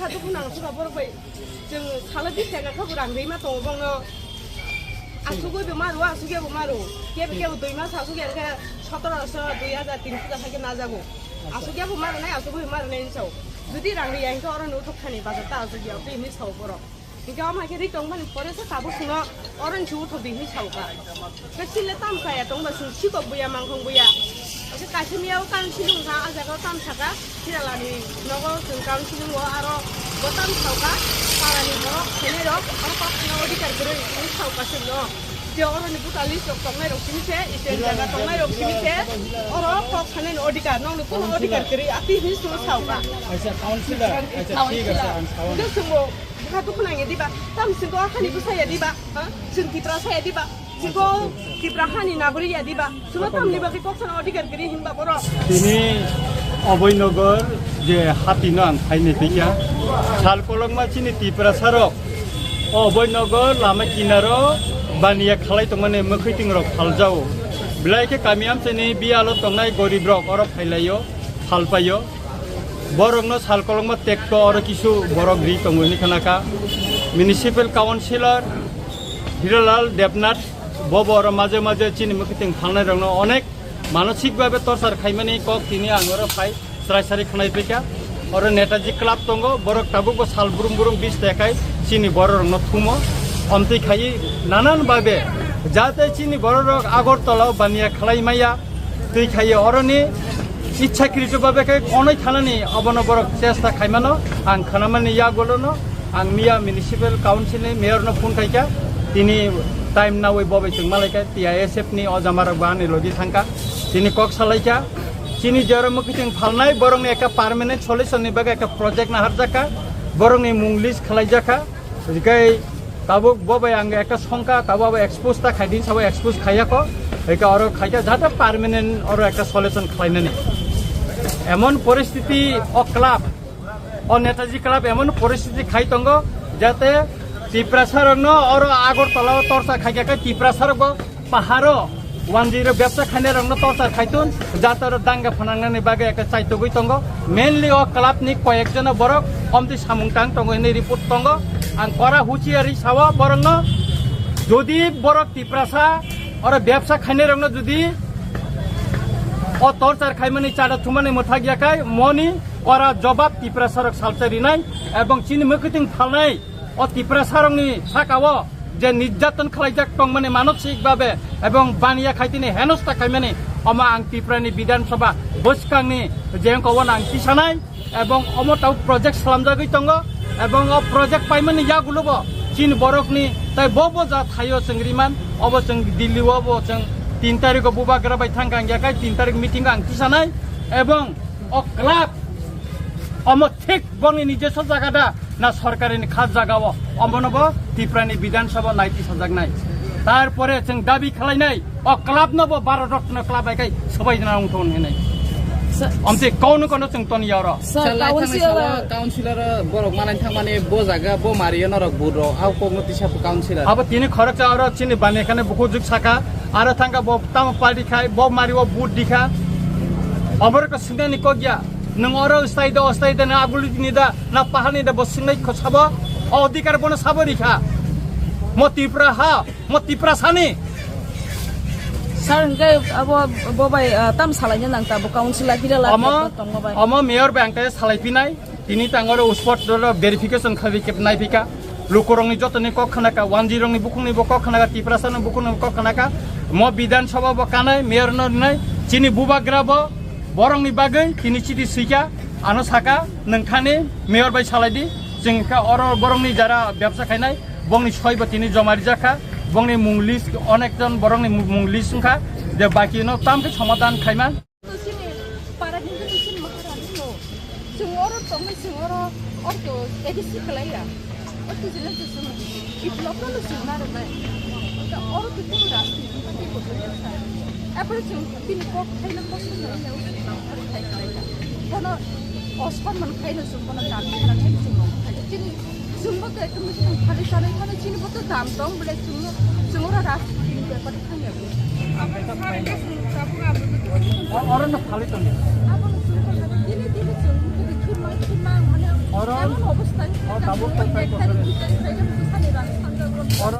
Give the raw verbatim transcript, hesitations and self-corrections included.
Dukhu nang suka borok bai. Chwng salo bis taka khabu rang rima tongo bongno. Asugwi bo maro, asugya bo maro. Kebo kebo dui mas asugya khe sotoroso, dui hajar, tin hajar hakhe najago. Asugya bo maro nai, asugwi bo maro nai hinwi sao. Jodi rang riya hinkhe oro no thok thani bazar ta asugya, tei hinwi sao borok. Hinkhe omo hai khe ri tongmani pore se tabuk chwngno oro hinwi uthok di hinwi sao ka. Khe sile tam saya tongba chwng sikok buya mangkhong buya. Khe kaisa miya o council wngkha, a jaga o tam saka, Hiralani nogo chwng council o aro bo tam sao ka, parani borok khainai rok, aro kok khana odhikar kwrwi hinwi sao ka chwngno. Je oroni buta list rok tongnai rok simi se, stand jaga tongnai rok simi se, oro kok khanani odhikar, nokni kuno odhikar kwrwi, ati hinwi chwng sao ka. Acha, councilor, acha, thik ase, ang sao. Hwnkhe chwngbo bwkha dukhu nangya diba, tam chwng to akhani bwsaya diba, ha? Chwng Tiprasa ya diba? Chwng to Tipra hani nagorik ya diba? Chwngno tamni bagwi kok sana odhikar kwrwi hinba borok. Tini Abhoynagar je hatino ang phaini phikha, sal kolokma chini Tiprasa rok o Abhoynagar lama kinaro baniya khalai tongmani mwkhwitwng rok phaljao. Belai khe kami amchaini biyalo tongnai gorib rok oro phailaio, phalpaio. Borokno sal kolokma tekto oro kisu borok ri tongo hinwi khnakha. Municipal Councilor Hiralal Debnath bobo oro maje maje chini mwkhwtwng phalnairokno onek manosik babe torchar khaimani kok tini ang oro phai chwrai sari khwnai phikha. Oro Netaji Club tongo, borok tabukbo sal brum brum bis tekai chini bororokno thumo. Omtwi khaiwi nanan babe jate chini bororok Agartala o baniya khlai maya. Twi khaiwi oroni ichhakrito babe khe konoi thanani obono borok chesta khaimano ang khnamani yagulono. Ang miya Municipal Council ni Mayor no phone khaikha, tini time nawi bobai chwng malaikha, T I S F ni o jamarok bo ani logi thangkha, tini kok salaikha. Chini jora mwkhwtwng phalnai borokni ekta permanent solution ni bagwi ekta project naharjakha, borokni mung list khlaijakha. Hikai tabuk bo bai ang ekta songkha, tabuk abo expose ta khaidin sabo expose khaiyakho. Hikai oro khaikha jata permanent oro ekta solution khlainani. Emon poristiti o club, o Netaji Club emon poristiti khai tongo, jate Tiprasa rokno oro Agartala o torsa khaikha khe Tiprasa rokbo paharo wanjwi rok bebsa khainai rokno torchar khaitun, jatoro danga phanangnani bagwi ekta chaitugwi tongo. Mainly o club ni koyek jona borok omtwi samung tang tongo hinwi report tongo. Ang kora huchiari sawo borokno, jodi borok Tiprasa oro bebsa khainai rokno jodi o torchar khaimani chada thumani mwthak yakhai moni kora jobab Tiprasa rok salsa rinai ebong chini mwkhwtwng phalnai. O Tiprasarokni sakao je nirjaton khlaijak tongmani manosik babe ebong baniya khaitini henosta khaimani, omo ang Tiprani Bidhan Sabha bwskangni je wngkha obo ang tisanai ebong omo tau project slamjagwi tongo ebong o project paimani yagulobo chini borokni tai bo bo ja thaio chwng riman obo chwng Delhi o bo chwng tin tarikh o bubagra bai thangkha ang yakhai tin tarikh meeting o ang tisanai ebong o club omo thik bongni nijeso jaga da na sorkarini khas jaga o, omono bo Tiprani Bidhan Sabha naiti sajaknai. Tarpore chwng dabi khlainai, o club no bo Bharat Ratna club hai kai swbai jana wng thon hinai. Sa- Omte kono kono chwng ton yaro. Sir, Sir, lai thangni council salo councilor borok manai thangmani bo jaga bo mario norok buro au kokno tisa councilor. Abo tini khoroksa oro chini bani khane bukhuk juk saka, aro thangka bo tamo party khai, bo mario vote dikha. Oborok sinani kokya. Nwng oro stay da, stay da, na aguli ni da, na pahani da, bo sinai kho sabo, o odhikar bono sabo rikha. Mo Tripura ha, mo Tripura sani. Sir, hingke abo bo bai, ah, tam salai nang ta, bo council a hira la Omo, tongo bai. Omo mayor bai ang khe salai pinai, tini tang oro spot oro verification khabi kep nai pika. Lukurokni jotoni kok khnaka, wanjirokni bukhukni bo kok khnaka, Tiprasani bukhukni bo kok khnaka. Mo Bidhan Sabha bo kanai, mayor no rinai, chini bubagra bo borokni bagwi tini chiti swika, ano saka, nwng thani mayor bai salai di, chwng kha oro borokni jara bebsa khainai, bongni soi bo tini joma rijak kha, bongni mung list, onek jon borokni mung list wngkha, je baki no tam khe somadhan khaima. Chini para hindu ni chini maharani no. Chwng oro tongwi chwng oro orto A D C kwlaiya. Orto jila je chwng biplop no chwng narwknai. Oro to chwng rajniti party bo kwlaiya sa. Apore chwng bini kok thaina kok swngnai ya, chwng nang thai kwlaiya. Bono osonman khaino chwng bono dam khaino chwng nang thai. Chini Chwngbo to ekdom bwswk phali sanai phano chini bo to dam tong bole chwngno chwng oro rajniti ni bepar thangya bo. Oro no phali tong. Abo no chwng ko dili dili chwng ko khirma khirma mane oro emon obostha. Tabuk tei tei kotor.